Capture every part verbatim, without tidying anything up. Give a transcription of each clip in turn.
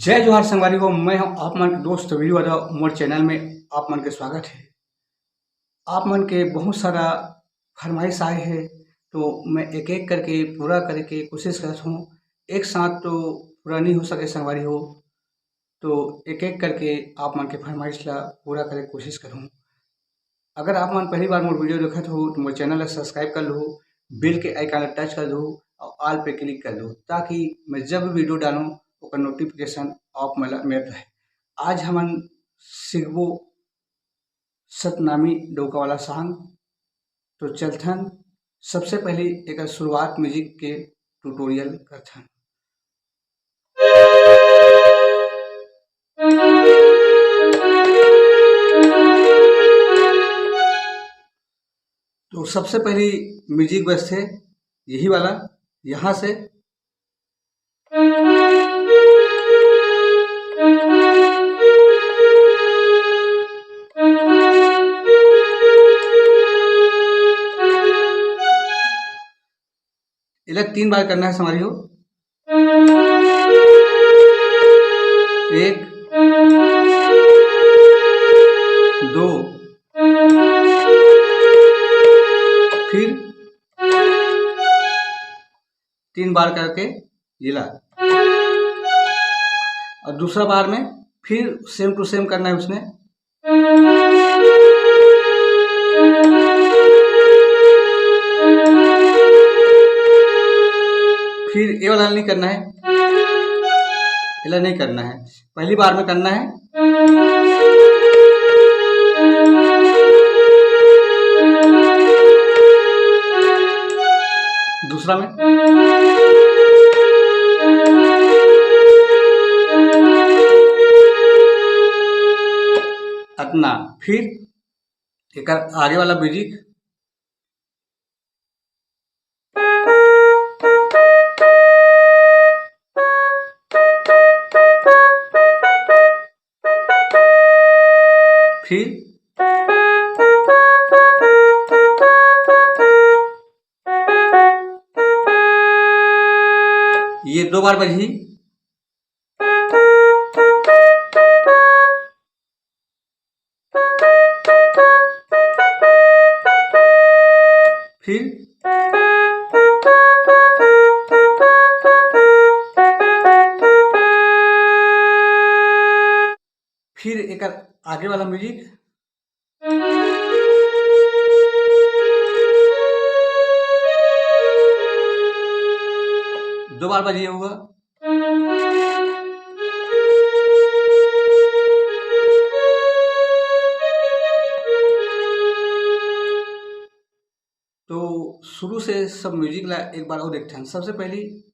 जय जोहार संगवारी हो, मैं हूं आप मन के दोस्त वीरू यादव। मोर चैनल में आप मन के स्वागत है। आप मन के बहुत सारा फरमाइश आए है, तो मैं एक-एक करके पूरा करे के कोशिश करत हूं। एक साथ तो पूरा नहीं हो सके संगवारी हो, तो एक-एक करके आप मन के फरमाइश ला पूरा करे के कोशिश करहूं। अगर आप मन पहली बार मोर वीडियो देखत हो, तो मोर चैनल ला subscribe कर लो, bell के icon ला touch कर दो और all पे click कर दो, ताकि मैं जब भी वीडियो डालूं, ओकर notification आप मन ला मिलत रहे। आज हमन सीखबो सतनामी डउका वाला song। तो चलथन, सबसे पहले एकर शुरुआत music के tutorial करथन। तो सबसे पहली music बजथे यही वाला, यहाँ से एला तीन बार करना है संगवारी हो। एक, दो, फिर तीन बार करके ये ला। और दूसरा बार में फिर same to same करना है उसमें। फिर ये वाला नहीं करना है, ये वाला नहीं करना है, पहली बार में करना है। दूसरा में अतना, फिर एकर आगे वाला music, फिर ये दो बार बजही। फिर फिर एकर आगे वाला music। दो बार बजिए हुआ। तो शुरू से सब music ला एक बार और देखते हैं। सबसे पहली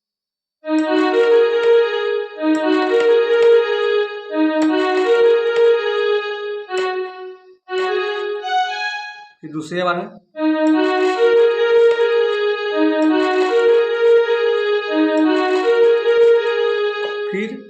फिर दूसरे बार में, फिर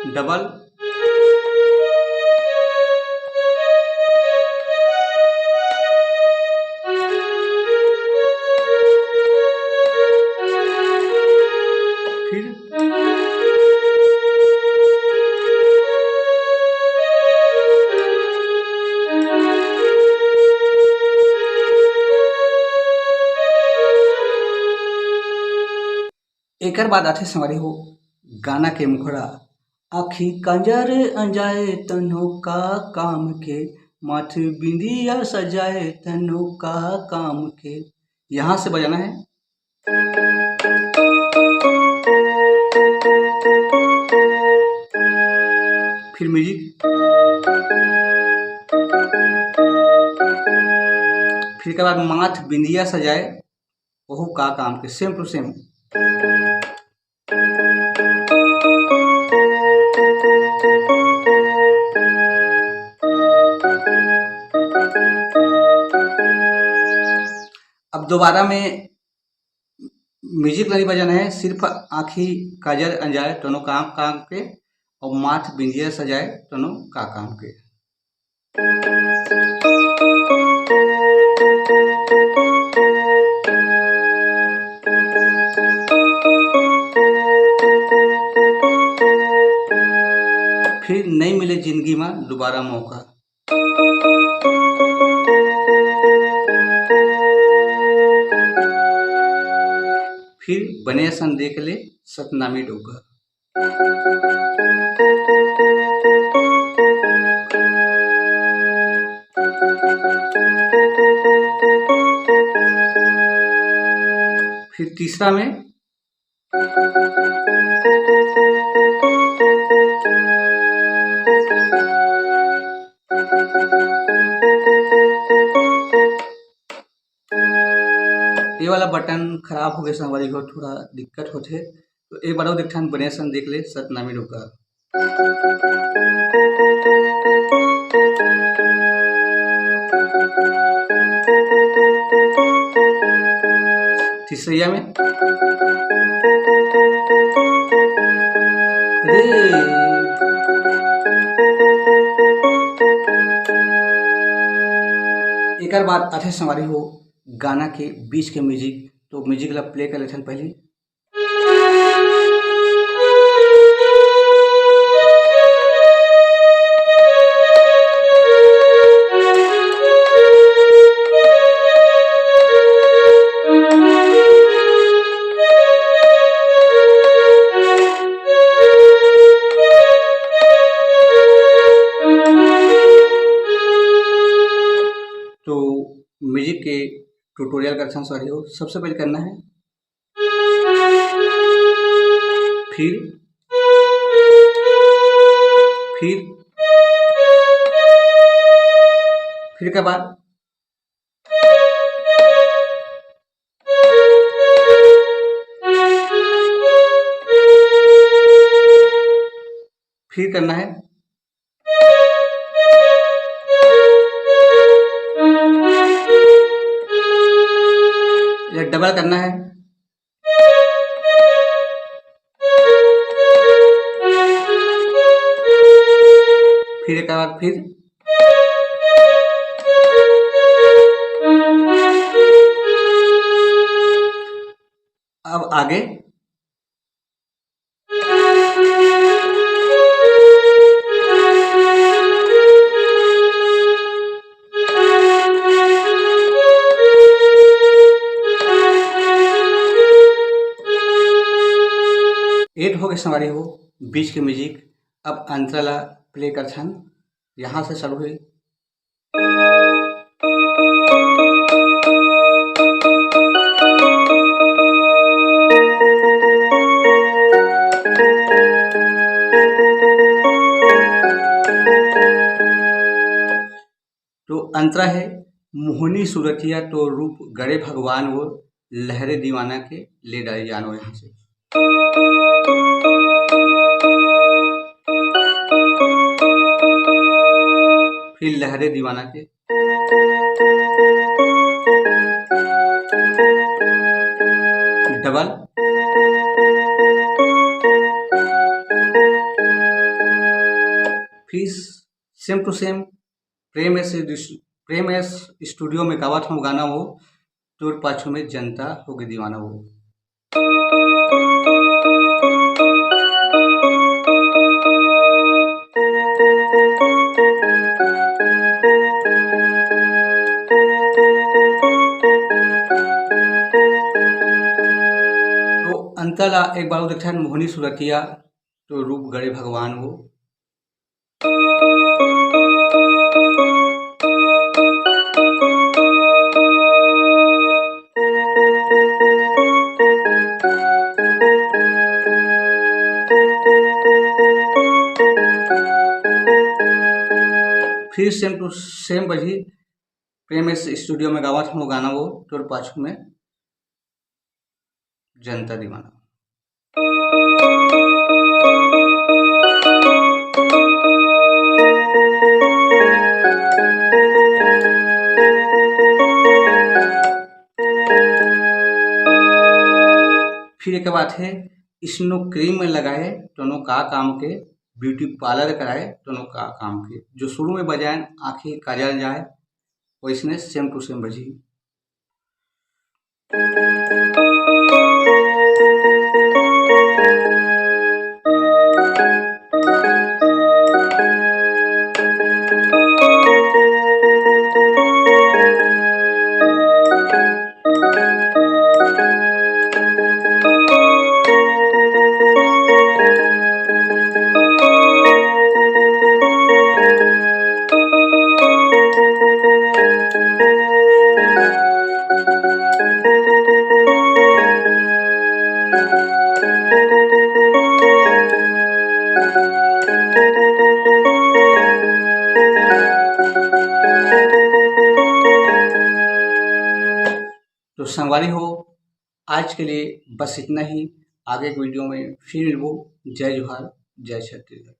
डबल। फिर एकर बाद आथे संगवारी हो गाना के मुखड़ा, आँखी काजर अंजाए तनो का काम के, माथ बिंदिया सजाए तनो का काम के। यहाँ से बजाना है। फिर music, फिर के बाद माथ बिंदिया सजाए, ओहू का काम के, same to same। अब दोबारा में music नहीं बजाना है, सिर्फ आँखी काजर अंजाए दोनों काम काम के, अउ माथ बिंदिया सजाए तनो का काम के। फिर नइ मिले जिंदगी म दुबारा मौका। फिर बने असन देख ले सतनामी डोका। फिर तीसरा में ये वाला बटन खराब हो गए संगवारी हो, थोड़ा दिक्कत होथे, तो एक बार और एक ठन बने सन देख ले सतनामी डोका। तीसरैया में रे। एकर बाद आथे संगवारी हो गाना के बीच के म्यूजिक, तो म्यूजिक ला प्ले कर लेथन पहली। तो म्यूजिक के ट्यूटोरियल करथन संगवारी हो। सबसे पहले करना है फिर, फिर, फिर के बाद फिर करना है, ये डबल करना है, फिर एक बार फिर। अब आगे एट हो गए संगवारी हो, बीच के म्यूजिक। अब अंतरा ला प्ले करथन, यहाँ से चालू हुई। तो अंतरा है, मोहनी सूरतिया तो रूप गड़े भगवान वो, लहरे दीवाना के ले डारी जान वो यहाँ से। फिर लहरे दीवाना के डबल, फिर same to same Prem S, Prem S studio में गावत हूँ गाना वो, तोर पाछू में जनता होगे दीवाना वो। तो अंतर ला एक बार देखथन, मोहनी सुरतिया तो रूप गड़े भगवान वो। फिर सेम टू सेम बजी, प्रेम एस स्टूडियो में गावत हूँ गाना वो तोर पाछू में जनता दीवाना। फिर एक बात है, स्नो क्रीम में लगाए दोनों का काम के ब्यूटी पार्लर कराए, दोनों का काम के। जो शुरू में बजायन आँखी काजल जाए, वैसने same to same बजी। तो संगवारी हो, आज के लिए बस इतना ही। आगे के वीडियो में फिर मिलबो। जय जोहार, जय छत्तीसगढ़।